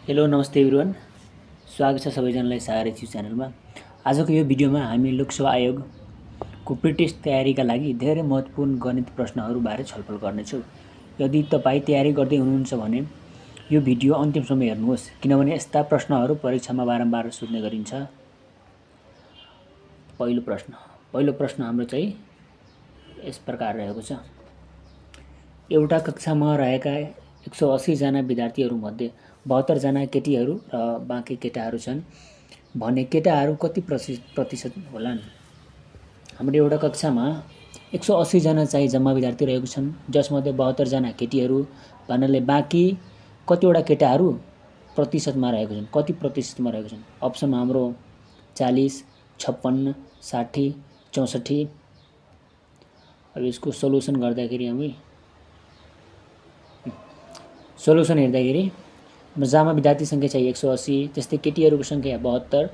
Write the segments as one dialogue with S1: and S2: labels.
S1: Hello नमस्ते everyone, स्वागत छ सबैजनालाई सागर एचयू च्यानलमा। आजको यो भिडियोमा हामी लोकसेवा आयोगको प्रिटेस्ट तयारीका लागि धेरै महत्त्वपूर्ण गणित प्रश्नहरूबारे छलफल गर्नेछौँ। यदि तपाईँ तयारी गर्दै हुनुहुन्छ भने यो भिडियो अन्तिमसम्म हेर्नुहोस्, किनभने यस्ता प्रश्नहरू परीक्षामा बारम्बार सोध्ने गरिन्छ। पहिलो प्रश्न हाम्रो चाहिँ यस प्रकार रहेको छ। एउटा कक्षामा रहेका 180 जना विद्यार्थीहरूमध्ये 72 जना केटीहरू र बाँकी केटाहरू छन् भने केटाहरू कति प्रतिशत होलान्? हाम्रो एउटा कक्षामा 180 जना चाहिँ जम्मा विद्यार्थी रहेको छन्, जसमध्ये 72 जना केटीहरू भन्नाले बाँकी कतिवटा केटाहरू प्रतिशतमा रहेको छन्, कति प्रतिशतमा रहेको छन्? अप्सनमा हाम्रो 40, 56, 60, 64। अब यसको सोलुसन गर्दाखेरि हामी सोलुसन हेर्दाखेरि जम्मा विद्यार्थी सङ्ख्या चाहिँ 180, त्यस्तै केटीहरूको सङ्ख्या 72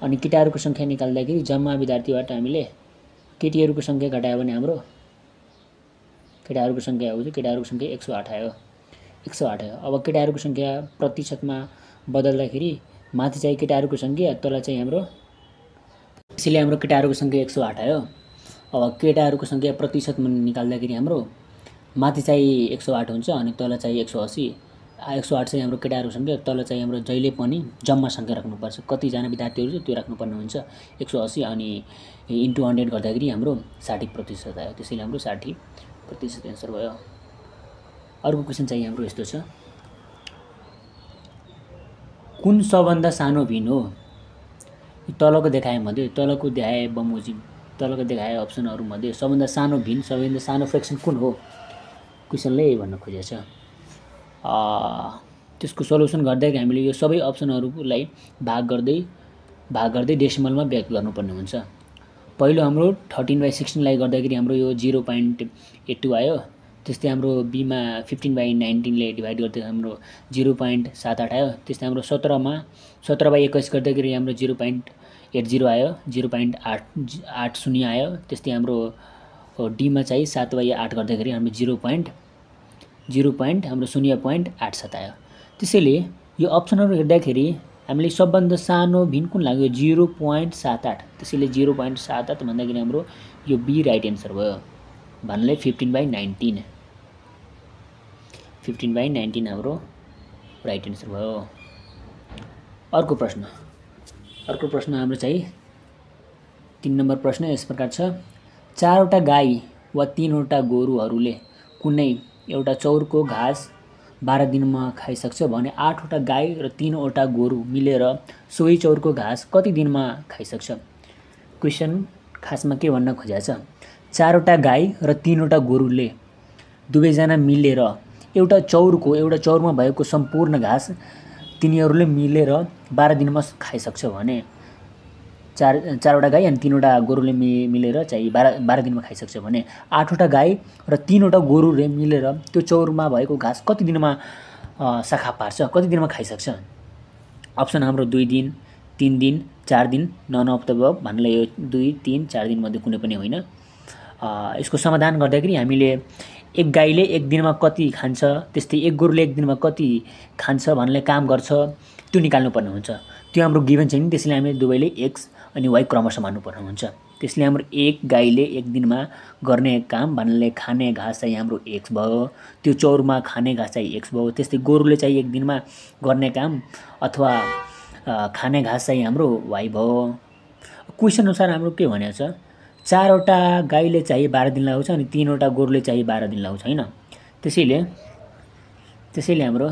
S1: अनि केटाहरूको सङ्ख्या निकाल्दाखेरि जम्मा विद्यार्थीबाट हामीले केटीहरूको सङ्ख्या घटायो भने हाम्रो केटाहरूको सङ्ख्या आउँछ, केटाहरूको सङ्ख्या 108 आयो। 108 आयो। अब केटाहरूको सङ्ख्या प्रतिशतमा बदल्दाखेरि माथि चाहिँ केटाहरूको सङ्ख्या, तल चाहिँ हाम्रो, त्यसैले हाम्रो केटाहरूको सङ्ख्या 108 आयो। अब केटाहरूको सङ्ख्या प्रतिशतमा निकाल्दाखेरि हाम्रो माथि चाहिँ 108 हुन्छ अनि तल चाहिँ 180। 108 चाहिँ हाम्रो केटाहरूको सङ्ख्या, तल चाहिँ हाम्रो जहिले पनि जम्मा सङ्ख्या राख्नुपर्छ, कतिजना विद्यार्थीहरू छ त्यो राख्नुपर्ने हुन्छ। 180 अनि इन्टु 100 गर्दाखेरि हाम्रो 60% आयो, त्यसैले हाम्रो 60% एन्सर भयो। अर्को क्वेसन चाहिँ हाम्रो यस्तो छ, कुन सबभन्दा सानो भिन्न हो? तलको देखाएमध्ये, तलको देखाए बमोजिम, तलको देखाए अप्सनहरूमध्ये सबभन्दा सानो भिन्न, सबैभन्दा सानो फ्र्याक्सन कुन हो? क्वेसनले यही भन्न खोजेको छ। त्यसको सोलुसन गर्दै हामीले यो सबै अप्सनहरूलाई भाग गर्दै डेसिमलमा व्यक्त गर्नुपर्ने हुन्छ। पहिलो हाम्रो 13/16 लाई गर्दाखेरि हाम्रो यो 0.82 आयो। त्यस्तै हाम्रो बीमा 15/19 ले डिभाइड गर्दै हाम्रो 0.78 आयो। त्यस्तै हाम्रो 17/21 गर्दाखेरि हाम्रो 0.80 आयो, 0.880 आयो। त्यस्तै हाम्रो डीमा चाहिँ 7/8 गर्दाखेरि हाम्रो 0.0.87 आयो। त्यसैले यो अप्सनहरू हेर्दाखेरि हामीले सबभन्दा सानो भिन्न कुन लाग्यो? 0.78। त्यसैले 0.78 भन्दाखेरि हाम्रो यो बी राइट एन्सर भयो। भन्नाले 15/19 हाम्रो राइट एन्सर भयो। अर्को प्रश्न हाम्रो चाहिँ 3 नम्बर प्रश्न यस प्रकार छ, 4वटा गाई वा 3वटा गोरुहरूले कुनै एउटा चौरको घाँस 12 दिनमा खाइसक्छ भने 8वटा गाई र 3वटा गोरु मिलेर सोही चौरको घाँस कति दिनमा खाइसक्छ? क्वेसन खासमा के भन्न खोजेको छ? 4वटा गाई र 3वटा गोरुले दुवैजना मिलेर एउटा चौरमा भएको सम्पूर्ण घाँस तिनीहरूले मिलेर 12 दिनमा खाइसक्छ भने 4वटा गाई अनि 3वटा गोरुले मिलेर चाहिँ 12 दिनमा खाइसक्छ भने 8वटा गाई र 3वटा गोरुले मिलेर त्यो चौरमा भएको घाँस कति दिनमा शाखा पार्छ, कति दिनमा खाइसक्छ? अप्सन हाम्रो 2 दिन, 3 दिन, 4 दिन, नन अफ द अबभ भन्नाले यो 2, 3, 4 दिन मध्ये कुनै पनि होइन। यसको समाधान गर्दाखेरि हामीले एक गाईले एक दिनमा कति खान्छ, त्यस्तै एक गोरुले एक दिनमा कति खान्छ भन्ने काम गर्छ त्यो निकाल्नुपर्ने हुन्छ। त्यो हाम्रो गिभन छैन, त्यसैले हामीले दुवैले एक्स अनि वाइ क्रमशः मान्नुपर्ने हुन्छ। त्यसले हाम्रो एक गाईले एक दिनमा गर्ने काम भन्नाले खाने घाँस चाहिँ हाम्रो एक्स भयो, त्यो चौरमा खाने घाँस चाहिँ एक्स भयो। त्यस्तै गोरुले चाहिँ एक दिनमा गर्ने काम अथवा खाने घाँस चाहिँ हाम्रो वाइ भयो। क्वेसन अनुसार हाम्रो के भनेको छ? 4वटा गाईले चाहिँ 12 दिन लगाउँछ अनि 3वटा गोरुले चाहिँ 12 दिन लगाउँछ होइन। त्यसैले हाम्रो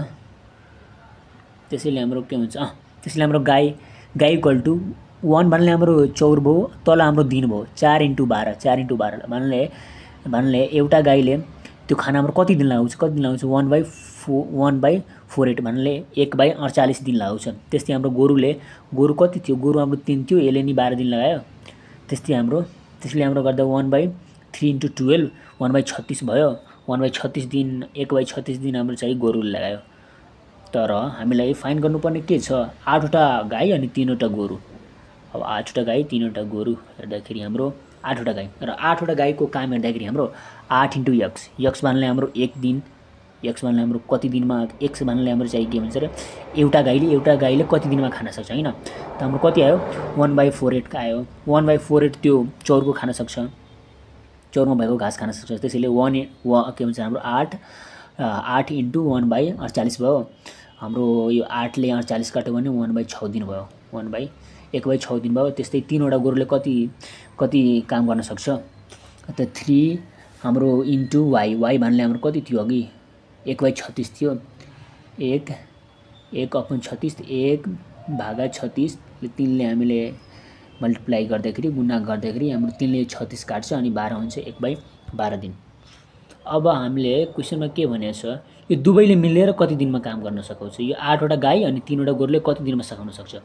S1: के हुन्छ? त्यसैले हाम्रो गाई इक्वल टु 1 भन्ने हाम्रो चौर भयो, तल हाम्रो दिन भयो, 4 × 12 भन्ने एउटा गाईले त्यो खाना हाम्रो कति दिन लगाउँछ? 1/48 भन्ने 1/48 दिन लगाउँछ। त्यस्तै हाम्रो गोरु कति थियो? गोरु हाम्रो 3 थियो, यसले नि 12 दिन लगायो। त्यसले हाम्रो गर्दा 1/3 × 12 1/36 भयो। 1/36 दिन 1/36 दिन हाम्रो चाहिँ गोरुले लगायो। तर हामीलाई फाइन्ड गर्नुपर्ने के छ? 8वटा गाई अनि 3वटा गोरु। अब 8वटा गाई 3वटा गोरु हेर्दाखेरि हाम्रो 8वटा गाई र 8वटा गाईको काम हेर्दाखेरि हाम्रो 8 × x भन्ने हाम्रो 1 दिन एक्स भन्नाले हाम्रो कति दिनमा एक्स भन्नाले हाम्रो चाहिँ के भन्छ र एउटा गाईले कति दिनमा खान सक्छ हैन। त हाम्रो कति आयो 1/48 का आयो। 1/48 त्यो चौरको खान सक्छ, चौरमा भएको घाँस खान सक्छ। त्यसैले के भन्छ हाम्रो 8 × 1/48 भयो। हाम्रो यो 8 ले 48 काट्यो भने 1/6 दिन भयो, 1/6 दिन भयो। त्यस्तै 3वटा गोरुले कति काम गर्न सक्छ त 3 हाम्रो इन्टु y भन्ने हाम्रो कति थियो अघि 1/36 थियो। 1/36 1/36 ले 3 ले हामीले मल्टिप्लाई गर्दाखेरि गुणा गर्दाखेरि हाम्रो 3 ले 36 काट्छ अनि 12 हुन्छ 1/12 दिन। अब हामीले क्वेशनमा के भनेको छ यो दुवैले मिलेर कति दिनमा काम गर्न सकाउँछ। यो 8वटा गाई अनि 3वटा गोरुले कति दिनमा सकाउन सक्छ।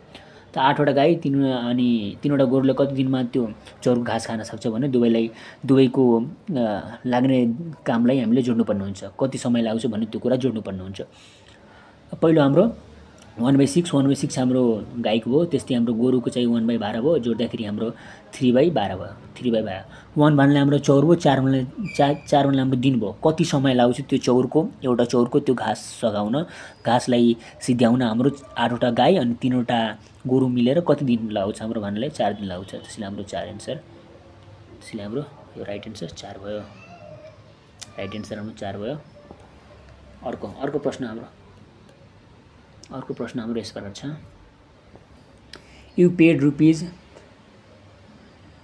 S1: त 8वटा गाई अनि 3वटा गोरुले कति दिनमा त्यो चौरको घाँस खान सक्छ भने दुवैको लाग्ने कामलाई हामीले जोड्नुपर्ने हुन्छ। कति समय लाग्छ भन्ने त्यो कुरा जोड्नुपर्ने हुन्छ। पहिलो हाम्रो 1/6 हाम्रो गाईको भयो, त्यस्तै हाम्रो गोरुको चाहिँ 1/12 भयो, जोड्दाखेरि हाम्रो 3/12 भयो। 3/12 1 भन्ने हाम्रो चौर भयो, 4 भन्ने हाम्रो दिन भयो। कति समय लाग्छ त्यो एउटा चौरको त्यो घाँस सघाउन, घाँसलाई सिध्याउन हाम्रो 8वटा गाई अनि 3वटा गोरु मिलेर कति दिन लाग्छ हाम्रो भन्नाले 4 दिन लाग्छ। त्यसैले हाम्रो 4 एन्सर, त्यसैले हाम्रो यो राइट एन्सर 4 भयो। राइट एन्सर हाम्रो 4 भयो। अर्को प्रश्न हाम्रो यस प्रकार छ। You paid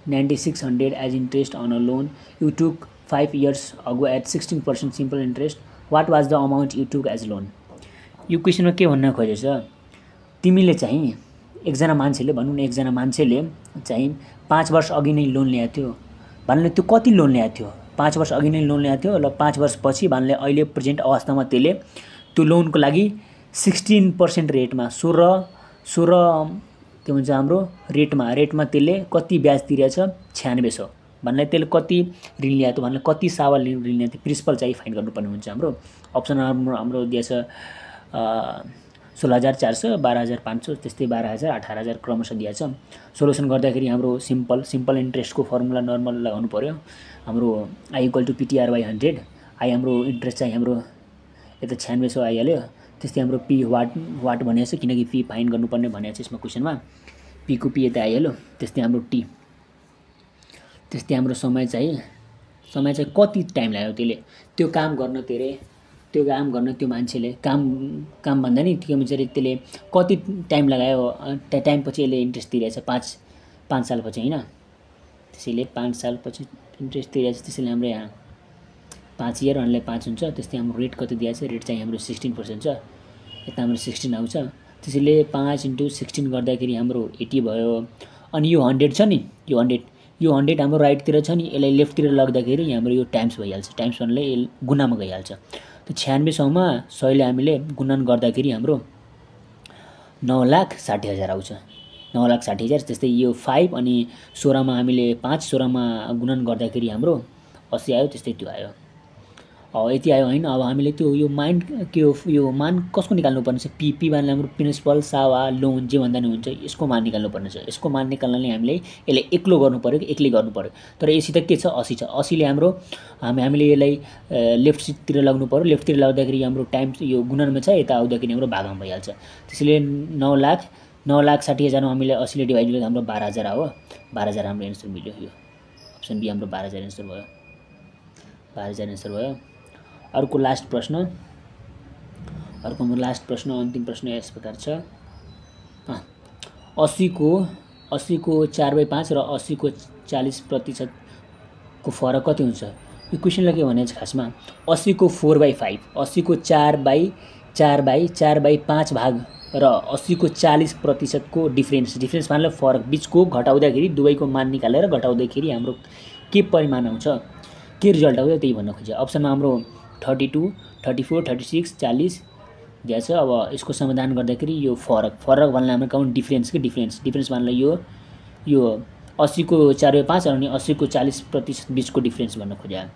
S1: ₹9600 as interest on a loan you took 5 years ago at 16% simple interest. What was the amount you took as loan. यो क्वेसनमा के भन्न खोजेछ, तिमीले चाहिँ एकजना मान्छेले चाहिँ 5 वर्ष अघि नै लोन ल्याएको थियो भन्ने, त्यो कति लोन ल्याएको थियो 5 वर्ष अघि नै लोन ल्याएको थियो ल 5 वर्ष पछि भन्ने अहिले प्रेजेन्ट अवस्थामा त्यसले त्यो लोनको लागि 16% रेटमा 16 के भन्छ हाम्रो रेटमा त्यसले कति ब्याज तिरेछ 9600 भन्ने, त्यसले कति ऋण ल्याएको थियो भन्ने, कति सावा ऋण ल्याएको थियो प्रिन्सिपल चाहिँ फाइन्ड गर्नुपर्ने हुन्छ। हाम्रो अप्सन हाम्रो दिएछ 16400 12500 त्यस्तै 12000 18000 क्रमशः दिएछ। सोलुसन गर्दाखेरि हाम्रो सिम्पल इन्ट्रेस्टको फर्मुला नर्मल लगाउनु पर्यो। हाम्रो I = PTR/100। आई हाम्रो इन्ट्रेस्ट चाहिँ हाम्रो यता 9600 आइहाल्यो। त्यस्तै हाम्रो पी वाट भनेको छ किनकि पी फाइन्ड गर्नुपर्ने भनेको छ यसमा क्वेसनमा, पी को पी यता आइहाल्यो। त्यस्तै हाम्रो टी, त्यस्तै हाम्रो समय चाहिँ कति टाइम लाग्यो त्यसले त्यो काम गर्न त्यो मान्छेले काम भन्दा नि के भन्छ त्यसले कति टाइम लगायो, टाइम पछि यसले इन्ट्रेस्ट तिरेछ 5 साल पछि हैन। त्यसैले 5 साल पछि इन्ट्रेस्ट तिरेछ। त्यसैले हाम्रो यहाँ 5 इयर भन्नाले 5 हुन्छ। त्यस्तै हाम्रो रेट कति दिएको छ, रेट चाहिँ हाम्रो 16% छ, यता हाम्रो 16 आउँछ। त्यसैले 5 × 16 गर्दाखेरि हाम्रो 80 भयो। अनि यो 100 छ नि, यो 100 हाम्रो राइटतिर छ नि, यसलाई लेफ्टतिर लग्दाखेरि हाम्रो यो टाइम्स भइहाल्छ। टाइम्स भन्नाले गुणामा गइहाल्छ। त 9600 मा 100 ले हामीले गुणन गर्दाखेरि हाम्रो 9,60,000 आउँछ। 9,60,000। त्यस्तै यो 5 अनि 16 मा हामीले 5 16 मा गुणन गर्दाखेरि हाम्रो 80 आयो। त्यस्तै त्यो आयो। यति आयो हैन। अब हामीले त्यो यो मान कसको निकाल्नु पर्ने छ, पी भन्ने हाम्रो प्रिन्सिपल सावा लोन जे भन्दा नि हुन्छ, यसको मान निकाल्नु पर्ने छ। यसको मान निकाल्नले हामीले यसले एक्लो गर्नु पर्यो कि एक्लै गर्नु पर्यो। तर यसि त के छ 80 छ। 80 ले हाम्रो हामीले यसलाई लेफ्ट साइडतिर लाग्नु पर्यो। लेफ्टतिर लाग्दाखेरि हाम्रो टाइम्स यो गुणनमा छ, यता आउँदाखेरि हाम्रो भागमा भइहाल्छ। त्यसैले 9,60,000 मा हामीले 80 ले डिभाइड गर्दा हाम्रो 12,000 आयो। 12,000 हाम्रो एन्सर मिल्यो। यो अप्सन बी हाम्रो 12,000 एन्सर भयो। 12,000 एन्सर भयो। अर्को लास्ट प्रश्न अन्तिम प्रश्न यस प्रकार छ। 80 को 4/5 र 80 को 40% को फरक कति हुन्छ। यो क्वेसनले के भनेको छ खासमा 80 को 4/5, 80 को 4/5 भाग र 80 को 40% को डिफरेन्स मानले फरक बीचको घटाउँदाखेरि दुवैको मान निकालेर घटाउँदाखेरि हाम्रो के परिमाण आउँछ, के रिजल्ट आउँछ त्यही भन्न खोजे। अप्सनमा हाम्रो 32 34 36 40 दिएको छ। अब यसको समाधान गर्दाखेरि यो फरक भन्ने हाम्रो काउन्ट डिफरेन्स भन्ने यो 80 को 4/5 अनि 80 को 40% बीचको डिफरेन्स भन्न खोजे। अब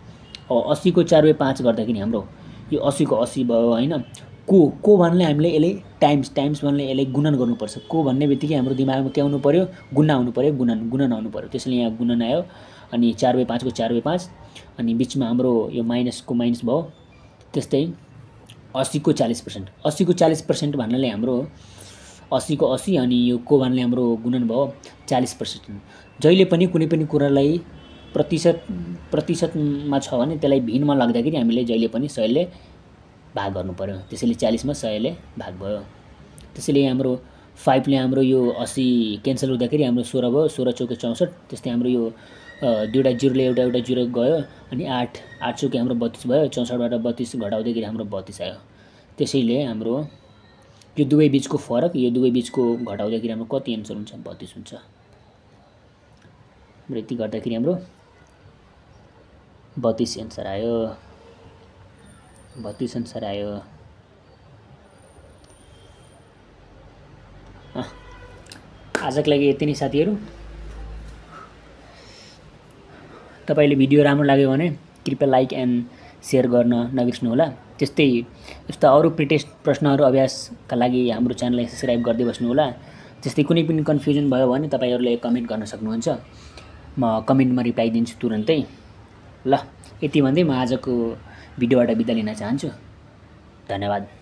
S1: 80 को 4/5 गर्दाखेरि हाम्रो यो 80 को 80 भयो हैन। को भन्ने हामीले यसले टाइम्स भन्ने यसले गुणन गर्नुपर्छ। को भन्ने बित्तिकै हाम्रो दिमागमा के आउनु पर्यो, गुणन आउनु पर्यो, गुणन आउनु पर्यो। त्यसैले यहाँ गुणन आयो। अनि 4/5 को 4/5 अनि बीचमा हाम्रो यो माइनस को माइनस भयो। त्यस्तै 80 को 40%, 80 को 40% भन्नाले हाम्रो 80 को 80 अनि यो को भन्नाले हाम्रो गुणन भयो 40%। जहिले पनि कुनै पनि कुरालाई प्रतिशतमा छ भने त्यसलाई भिन्नमा लाग्दाखेरि हामीले जहिले पनि 100 ले भाग गर्नु पर्यो। त्यसैले 40 मा 100 ले भाग भयो। त्यसैले हाम्रो 5 ले हाम्रो यो 80 क्यान्सल हुँदाखेरि हाम्रो 16 भयो, 16 चौके 64। त्यस्तै हाम्रो यो दुईटा 0 ले एउटा 0 गयो अनि 8 चौके हाम्रो 32 भयो। 64 बाट 32 घटाउँदाखेरि हाम्रो 32 आयो। त्यसैले हाम्रो यो दुवै बीचको फरक, यो दुवै बीचको घटाउँदाखेरि हाम्रो कति आन्सर हुन्छ? 32 हुन्छ। यति गर्दाखेरि हाम्रो 32 आन्सर आयो। 32 आन्सर आयो। आजको लागि यति नै साथीहरु। तपाईले भिडियो राम्रो लाग्यो भने कृपया लाइक एन्ड शेयर गर्न नबिर्सनु होला। त्यस्तै यस्ता अरु प्रिटेस्ट प्रश्नहरु अभ्यासका लागि हाम्रो च्यानललाई सब्स्क्राइब गर्दै बस्नु होला। त्यस्तै कुनै पनि कन्फ्युजन भयो भने तपाईहरुले कमेन्ट गर्न सक्नुहुन्छ। म कमेन्टमा रिप्लाई दिन्छु तुरुन्तै। ल, यति भन्दै म आजको भिडियोबाट बिदा लिन चाहन्छु। धन्यवाद।